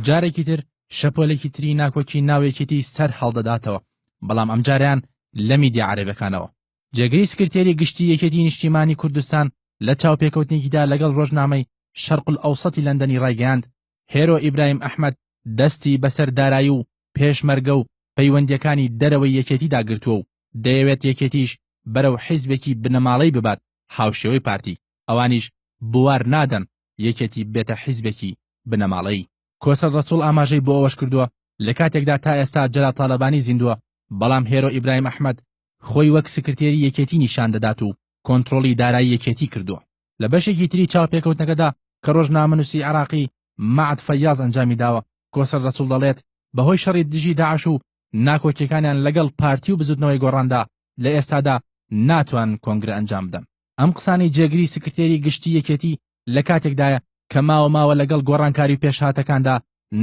جارێکی تر شەپۆلێکی تری ناکۆکی ناو یەکێتی سەر هەڵدەداتەوە، بەڵام ئەمجارەیان لە میدیا عەرەبەکانەوە. جێگری سکرتێری گشتی یەکێتی نیشتیمانی کوردستان لە چاوپێکەوتنێکیدا لەگەڵ ڕۆژنامەی شەرقولئەوسەتی لەندەنی ڕایگەیاند، هێرۆ ئیبراهیم ئەحمەد دەستی بەسەر دارایی و پێشمەرگە و پەیوەندییەکانی دەرەوەی یەکێتیدا گرتووە و دەیەوێت یەکێتیش بەرەو حیزبێکی بنەماڵەی ببات هاوشێوەی پارتی، ئەوانیش بوار نادەن یەکێتی ببێتە حیزبێکی بنەماڵەیی. کۆسرەت ڕەسوڵ ئاماژەی بۆ ئەوەشکردووە، لەکاتێکدا تا ئێستا جەلال تالەبانی زیندووە، بەڵام هێرۆ ئیبراهیم ئەحمەد خۆی وەک سکرتێری یەکێتی نیشان دەدات و کۆنترۆڵی دارایی یەکێتی کردووە. لە بەشێکی تری چاوپێکەوتنەکەدا کە ڕۆژنامەنووسی عێراقی مەعد فەیاز ئەنجامی داوە، کۆسرەت ڕەسوڵ دەڵێت، بەهۆی شەڕی دژی داعش و ناکۆکیەکانیان لەگەڵ پارتی و بزوتنەوەی گۆڕاندا لە ئێستادا ناتوانن کۆنگرە ئەنجام بدەن. ئەم قسانەی جێگری سکرتێری گشتی یەکێتی لە کاتێکدایە کە ماوە ماوە لەگەڵ گۆڕانکاری و پێشهاتەکاندا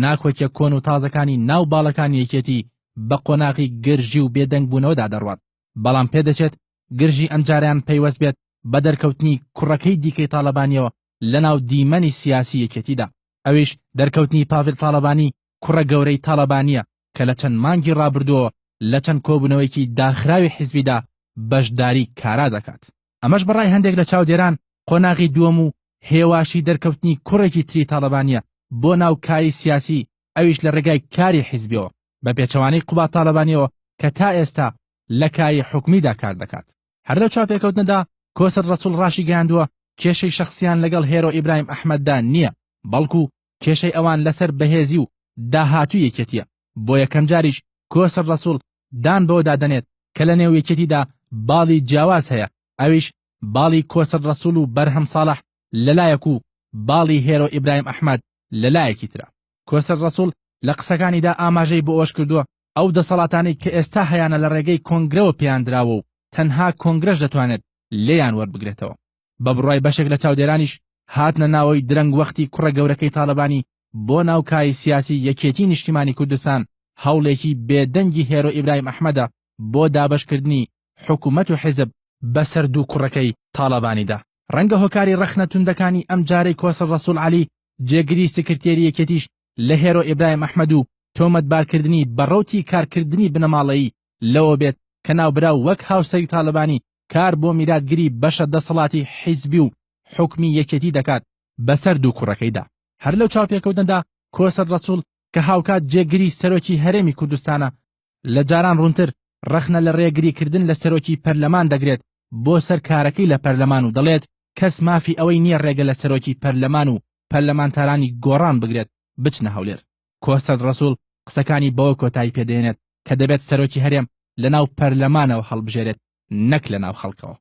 ناکۆکیە کۆن و تازەکانی ناو باڵەکانی یەکێتی بە قۆناغی گرژی و بێدەنگبوونەوەدا دەڕوات، بەڵام پێدەچێت گرژی ئەمجارەیان پەیوەست بێت بە دەرکەوتنی کوڕەکەی دیکەی تاڵەبانیەوە لەناو دیمەنی سیاسی یەکێتیدا، ئەویش دەرکەوتنی پاڤێل تاڵەبانی کوڕە گەورەی تاڵەبانیە کە لە چەند مانگی ڕابردووەوە لە چەند کۆبوونەوەیەکی داخراوی حیزبیدا بەشداری کارا دەکات. ئەمەش بە ڕای هەندێک لە چاودێران قۆناغی دووەم و هێواشی دەرکەوتنی کوڕێکی تری تاڵەبانیە بۆ ناو کاری سیاسی ئەویش لە ڕێگای کاری حیزبیەوە بە پێچەوانەی قوباد تاڵەبانیەوە کە تا ئێستا لە کاری حکومیدا کار دەکات. هەر لەو چاوپێکەوتنەدا کۆسرەت ڕەسوڵ ڕاشیگەیاندووە کێشەی شەخسیان لەگەڵ هێرۆ ئیبراهیم ئەحمەددا نییە بەڵکو کێشەی ئەوان لەسەر بەهێزی و داهاتووی یەکێتییە، بۆ یەکەمجاریش کۆسرەت ڕەسوڵ دان بەوەدا دەنێت کە لەنێو یەکێتیدا باڵی جیاواز هەیە، ئەویش باڵی کۆسرەت ڕەسوڵ و بەرهەم ساڵح لەلایەک و باڵی هێرۆ ئیبراهیم ئەحمەد لەلایەکی ترە. کۆسرەت ڕەسوڵ لە قسەکانیدا ئاماژەی بۆ ئەوەشکردووە، ئەو دەسەڵاتانەی کە ئێستا هەیانە لە ڕێگەی کۆنگرەوە پێیان دراوە و تەنها کۆنگرەش دەتوانێت لێیان وەربگرێتەوە. بە بڕوای بەشێک لە چاودێرانیش هاتنە ناوەوەی درەنگ وەختی کوڕە گەورەکەی تاڵەبانی بۆ ناو کایەی سیاسی یەکێتی نیشتیمانی کوردستان هەوڵێکی بێ دەنگی هێرۆ ئیبراهیم ئەحمەدە بۆ دابەشکردنی حکومەت و حیزب بەسەر دوو کوڕەکەی تاڵەبانیدا. ڕەنگە هۆکاری ڕەخنە توندەکانی ئەمجارەی کۆسرەت ڕەسوڵ عەلی جێگری سکرتێری یەکێتیش لە هێرۆ ئیبراهیم ئەحمەد و تۆمەتبارکردنی بە ڕەوتی کارکردنی بنەماڵەیی لەوە بێت کە ناوبراو وەک هاوسەری تاڵەبانی کار بۆ میراتگری بەشە دەسەڵاتی حیزبی و حوکمی یەکێتی دەکات بەسەر دوو کوڕەکەیدا. هەر لەو چاوپێکەوتنەدا کۆسرەت ڕەسوڵ کە هاوکات جێگری سەرۆکی هەرێمی کوردستانە، لە جاران ڕوونتر ڕەخنە لە ڕێگریکردن لە سەرۆکی پەرلەمان دەگرێت بۆ سەر کارەکەی لە پەرلەمان و دەڵێت کەس مافی ئەوەی نییە ڕێگە لە سەرۆکی پەرلەمان و پەرلەمانتارانی گۆڕان بگرێت بچنە هەولێر. کۆسرەت ڕەسوڵ قسەکانی بەوە کۆتایی پێدەهێنێت کە دەبێت سەرۆکی هەرێم لەناو پەرلەمانەوە هەڵبژێرێت نەک لەناو خەڵکەوە.